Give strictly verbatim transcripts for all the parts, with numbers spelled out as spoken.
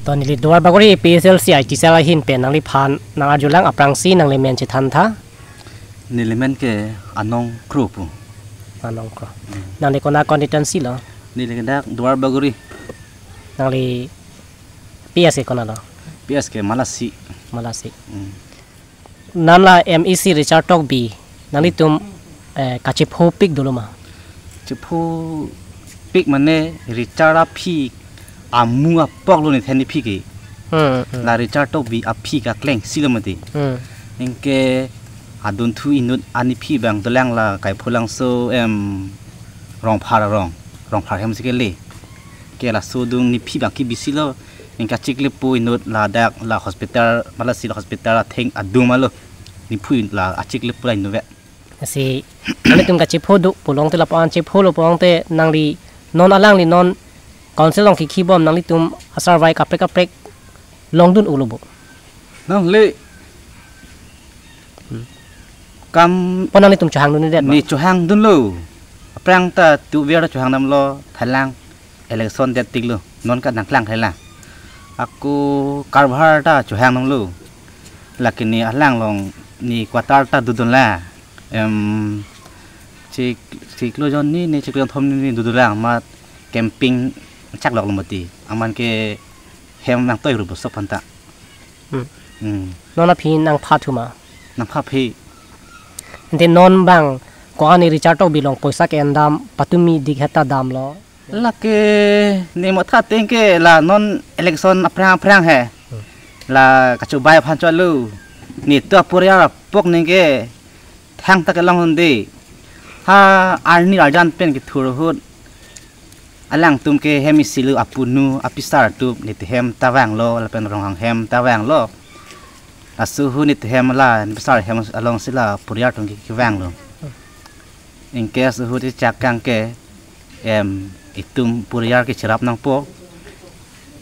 To neli Duarbagori A P S L C I T cell ahin pen nangliphan nang-arjulang, aphrangsi nangli men chethan tha. Neli men ke Anong Kro pu. Anong Kro. Hmm. Nangli konat constituency lo? Neli ke dak Duarbagori. Nangli P S ke konat lo? P S ke Malasi. Malasi. Hmm. Nang la M A C Richard Tokbi, nanglitum, eh, kachephopik dolo ma? Chephopik mane Richard aphi amu apok lo ne then nephi ke. Hmm, hmm. La Richard Tokbi aphi kekleng si lo mati. Hmm. Anke adunthu inut anephi abang dolang la Kaipholangso em Rongphar arong, Rongphar hem si kele. Ke laso adung nephi abang kebi si lo, anke achiklepo inut ladak la hospital, Malasi la hospital atheng adung ma lo. Nephu la achiklepo la inut ve. Lasi nanglitum kachepho do pulote, lapu-an chepho lo pulote, nangli non alangli non council along kikhi bom, nanglitum asarvai kaprek kaprek longdun ulo bo? Nangli Hmm. Kam po nanglitum chohangdunde ma? Ne chohangdunlo. Aphrang ta tuver ta chohang damlo, thalang election det tik lo. Non ke nangklang thalang. Ako karbar ta chohang damlo. Lake ne alang along ne quarter ta dodun la. Em, chik, chiklo jon ni, ne chiklo jon thom ni, ne dodun la, amat camping chak lok lo mati. Aman ke hem nangtoi ru bosok phanta. Hmm. Hmm. Non aphi nangpha thu ma? Nangpha phi. Ante non abang ko-an ne Richard Tokbi along poisa ke-en dam, patumi dik heta damlo? Lake ne matha ateng ke la non election aphrang aphrang he. Hmm. La kachobai aphan chotlo. Ne to aporiar apok neng ke thangta kelong hunde. Ha arni arjan pen kethur ahut alangtum ke hem isi lo, apunu apisar atum, ne te hem ta vanglo, lapen ronghang hem ta vanglo. Laso ahut ne te hem la, ne pisar hem alongsi la poriar atum ke, kevanglo. Anke laso ahut chechak kang ke, em, itum poriar ke cherap nangpo.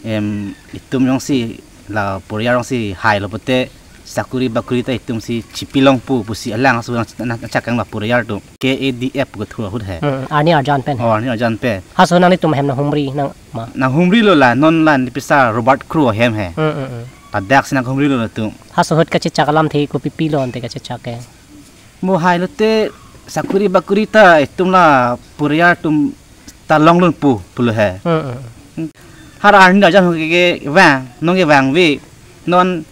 Em, itum jongsi la poriar jongsi hailo pute, sakuri bakuri ta itum si chipilongpo pusi alang laso nang, nang, nangchak kang la poriar atum. K A D F kethur ahut he. Hmm, arni arjan pen. Oh, arni arjan pen. Laso nanglitum hem nanghumri nang ma? Nanghumri lo la, non la ne pisar Robert Kro ahem he. Hmm, hmm, hmm. Ladak si nanghumri lo latum. Laso ahut kachechak alamthe kopi pilo ante kachechak ke? Mo hailo te sakuri bakuri ta itum la poriar atum ta longdunpo pulo he. Hmm, hmm. Har arni arjan ke, kevang, non kevangve, non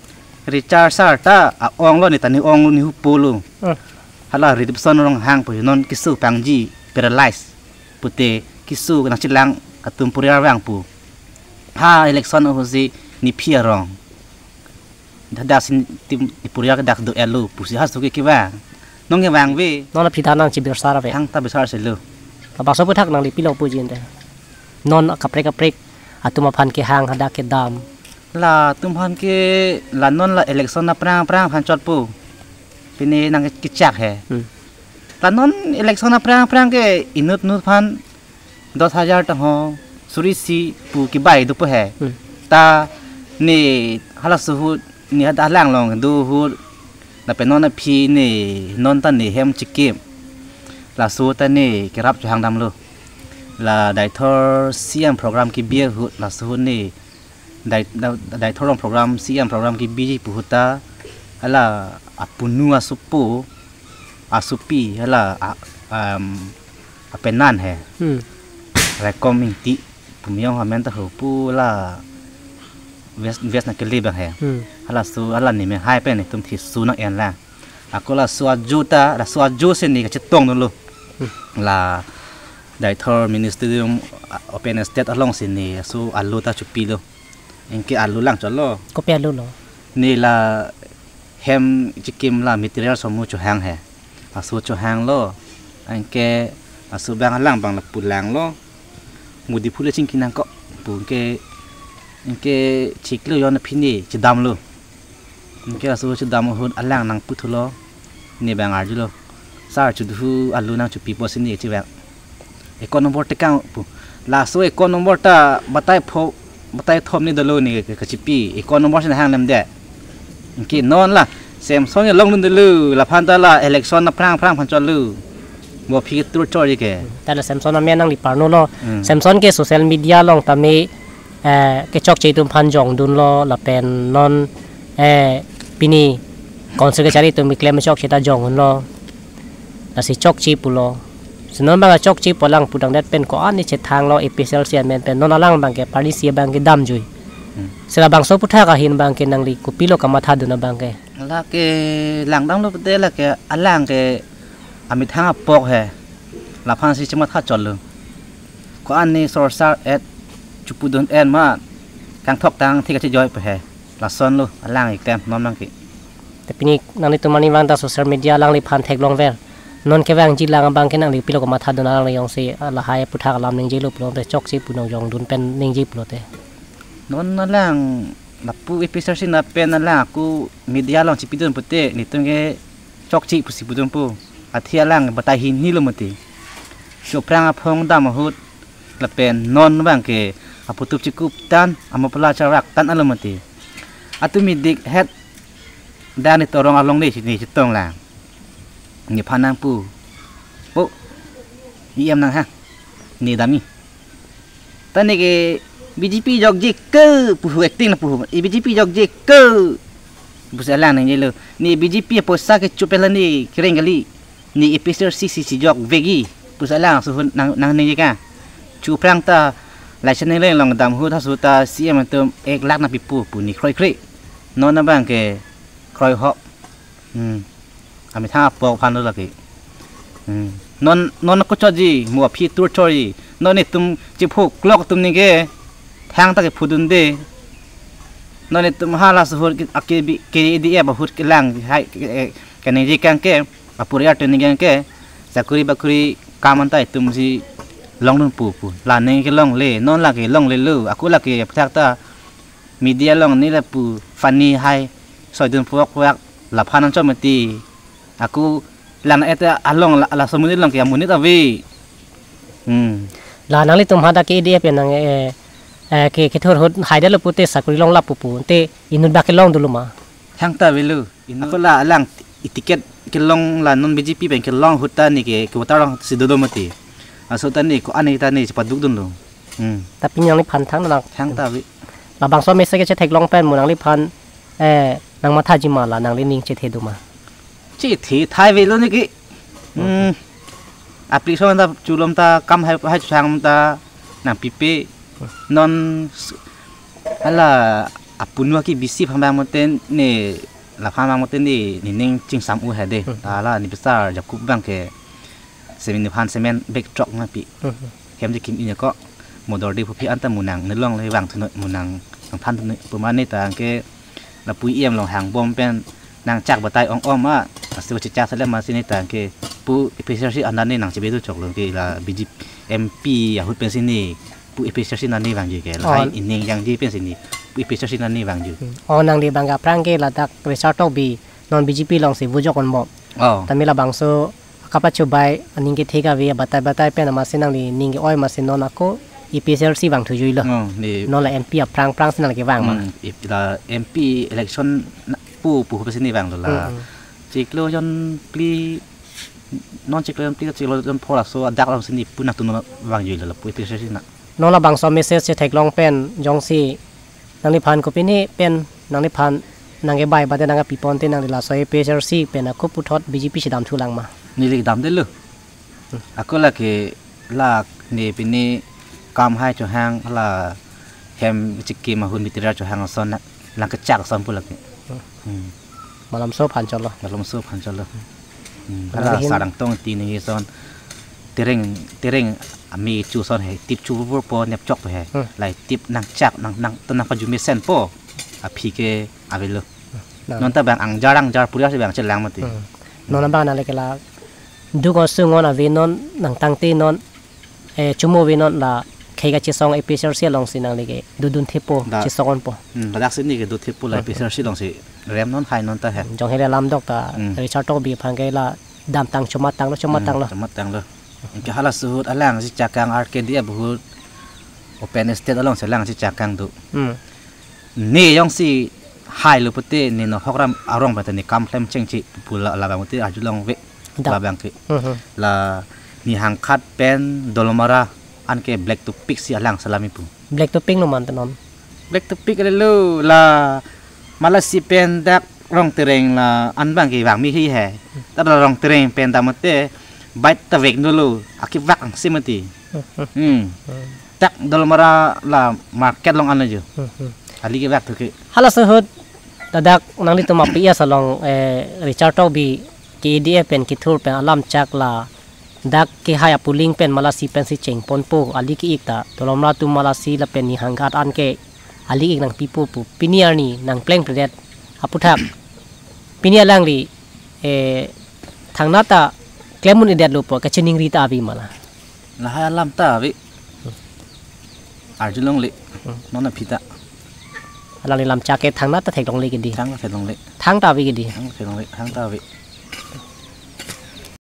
Richard sir ta a-ong lo, ne ta ne ong lo, ne hupo lo. Hmm. Hala Redemption Ronghang pu non keso pangji, paralyze pute keso nangchelang atum poriar vangpo. Ha election ahutsi nephi arong. Dak si tim iporiar ke dak do-et lo pusi laso ke kevang. Non kevangve. Non aphi ta nangchibirsar ave? Thangta birsar si lo. Labangso aphuthak nangli pilo puji ante? Non kaprek kaprek atum aphan kehang hadak kedam. Latum aphan ke la non la election aphrang aphrang aphan chotpo. Pine nangkechak he. Hmm. La non election aphrang aphrang ke inut inut aphan dos hajar ta ho, suri isi pu kebai dopo he. Hmm. Ta ne halaso ahut ne hadak alang along do ahut, lapen non aphi ne non ta ne hem chikim. Laso ta ne kerap chohang damlo. La Deithor C M program kebi ahut, laso ahut ne Dei-, da-, Deithor along program, C M program kebiji pu ahut ta, hala apunu asopo, asopi, hala a-, um, apenan he. Hmm. Raikom Ingti, pumiyong amen ta ho pu la West, West nangkele abang he. Hmm. Halaso, hala ne menghai pen itum thisu nang-en la. Ako laso ajo ta, laso ajo si ne kachetongdunlo. Hmm. La Deithor Mini Stadium, a, open stage alongsi ne laso alo ta chopilo. Anke alo lang chotlo. Kopi alo lo? Ne la hem chikim la material somu chohang he. Laso chohanglo. Anke laso abang alang abang lapu langlo. Mo Diphu le chingki nangkok pu anke, anke chiklo jon aphi ne chedamlo. Anke laso chedam ahut alang nangputhulo, ne abang arjulo, "Sir, chudu alo nangchopipo si ne chevang. Account number tekang," pu. Laso account number ta batai pho, batai thom ne dolo ne ke kachipi. Account number si nahang lemde. Anke non la Samson ne longdunde lo, laphan ta la election aphrang aphrang aphan chotlo. Mo aphi ketur chot ke. Ta la Samson amen nangli parno lo. Hmm. Samson ke social media along tame eh, kechokche atum aphan jongdunlo lapen non, eh, pini council kachari atum keklem chokche ta jongdunlo. Lasi chokche pulo. Si non abang chokche pu alang pudangdet pen ko-an ni chethanglo A P H L C amen pen non alang abangke party si abangke damjui. Hmm. Si labangso aputhak ahin abangke nangli kopilo kamathadun abangke. Lake langdamlo pute lake alang ke amethang apok he. Laphan si chematha chotlo. Ko-an ni sorsar et chepudun en ma kangthok tang thik ache joi pe he. Lasonlo alang item non abangke. Te pini nanglitum arnivang ta social media alangliphan theklongver. Non kevangji alang abangke nangli pilo kamathadun alangli jongsi lahai aputhak alam ningjelo pulote chokche pu nongjongdun pen ningje pulote. Non alang lapu A P H L C na pen alang ako media along chepidun pute netum ke chokche pusi pudunpo. Athe alang batai hinilo mati. Si aphrang aphong dam ahut lapen non abangke aputup chikup tan, amapala charak tan alo mati. Atum idik het dan ni torong along ni, ni chetong lang. Nephan nangpu. O, E M nang ha. Ne dami. Ta ne ke B J P jokje ke puhu acting na puhu. E B J P jokje ke. Pusi alang ningjelo. Ne B J P apoisa kecho pen la ne kereng kali. Ne A P H L C si chejok vekji. Pusi alang suhun nang, nang ningje ka. Chu aphrang ta laisen neng leng long dam ahut hasu ta C M atum ek lakh nangpipo pu ne kroikre. Non abangke kroihok. Hmm. Amethang apok aphanlo lake. Hmm. Non, non kochotji, mo aphi tur chorji. Non netum chepho klok atum ningke thangta kephudunde. Non netum hala suhut ke, ake bi, K D F ahut kelang hai ke, ke, keningje kangke, apuriar atum ningke ke, sakuri bakuri kam anta itum si longdun pu pu. La ningke longle, non lake longlelo, ako lake aputhak ta media along ne lapu funny hai soidun puak puak laphan anchot mati. Ako lang et along la, laso amonit along ke amonit ave. Hmm. La nanglitum hadak ke A D F nang, eh, eh, ke, kethur ahut haidetlo pute sakuri longlap pupu. Te inut bak kelong dolo ma. Thangta avelo. Inut. Ako la alang iticket kelong la non B J P pen kelong ahut ta ne ke, ke voter along si dodo mati. Laso ta ne ko-an ta ne chepadukdunlo. Hmm. Tapi nangliphan thang nang. Thangta ave. Labangso message ketheklong pen mo nangliphan, eh, nangmathaji ma la nangli ning chethe do ma. Chethe thai avelo ne ke. Hmm. Application ta chulom ta kam hai, hai chang ta nangpipe. Non s-, hala apunu ke bisi phang bang moten ne laphang bang moten ne ne ning chingsam u hede. Hmm. Ta la ne besar Jacob abangke semen nephan semen bag truck nangpi. Hmm. Hem je kim inya ko modor de phupi anta monang ne longle vangthu noi monang nangphan thu noi pu mane ta ke lapu E M along hangbom pen nangchak batai ong om a astu chicha sele masi ne ta ke pu A P H L C anta ne nangchebedu choklo ke la B J P M P ahut pensi ne pu A P H L C anta ne vangji ke la. Oh. Hai ining jangji pensi ne pu A P H L C anta ne vangji. Hmm. Oh, nangli abang aphrang ke ladak Richard Tokbi non B J P alongsi vujok onbom. Oh. Tame labangso kapachobai aning kethe kave batai batai pen amatsi nangli ning ke-oi amatsi non ako A P H L C vangthujuilo. Oh, ne. Non la M P aphrang aphrang si nangli kevang ma. Hmm, ip-, la M P election na, pu, pu, pu si ne vanglo la. Hmm, hmm. Chiklo jon phli, non chiklo jon phli, chiklo jon pho laso adak alongsi ne pu nangtum vangjuilo la pu A P H L C na. Non labangso message chetheklong pen jongsi nangliphan kopine pen nangliphan nangkebai bate nangkepiponte nangli laso A P H L C pen ako puthot B J P si damthulang ma. Neli damdetlo. Hmm. Ako lake la ne pine kam hai chohang la hem chikim ahut material chohang ason na, lang kechak ason pu lake. Hmm. Hmm. Malomso aphan chotlo. Malomso aphan chotlo. Hmm. Hala hala hin sarang tong ti ne ason. Tereng, tereng ami chu ason he, tip chu vur po nepchok po he. Hmm. Lahai tip nangchak, nang, nang, to nangpajumesen po. Aphi ke avelo. Nang. Non ta bang angjar angjar pura si bang chelang mati. Hmm. Non abang nangli ke la duk osung on ave non nangtangte non, eh, chumo ave non la khei kachesong A P H L C alongsi nangli ke dodun thepo, da, chesong onpo. Hmm, ladak si ne ke do thepo la, hmm, A P H L C alongsi rem non hai non ta he. Jong hele lam dok ta, hmm, Richard Tokbi aphan ke la damtang chomatanglo, chomatanglo. Hmm, chomatanglo. Ke hala suhut alang si chakang R K D F ahut open stage alongsi alang si chakang do. Hmm. Ne jongsi hailo pute ne no hokram arong pute ne kam klem chengche pu la, labang pute arjulong ve. Da. Labang ke. Mhm. La ne hangkhat pen Dolamara Anke black to pink si alang salami pu. Black to pink lo man tenon. Black to pink le lo la Malasi pen dak Rongtereng la anbang ke vang mi hi he. Tada Rongtereng pen damote bait ta vek dolo, akivak angse mati. Hmm. Dak Dolamara la market along an jo. Ali kevak thu ke. Hala suhut, ladak nanglitum api ya salong, eh, Richard Tokbi K A D A pen kethur pen alam chak la dak kehai apuling pen Malasi pensi chengponpo, ali ke-ik ta Dolamara atum Malasi lapen Ninghanghat anke ali ik nangpipo pu pini arni nangplengpledet aputhak. Pini alangli, eh, thangnat ta klem un-edetlo pu kachiningri ta ave ma la? Lahai alam ta ave. Arjulongle. Hmm. Non aphi ta. Alangli lam chak ke thangnat ta theklongle ke di. Thang ta theklongle. Thang ta ave ke di. Thang ta theklongle. Thang ta ave.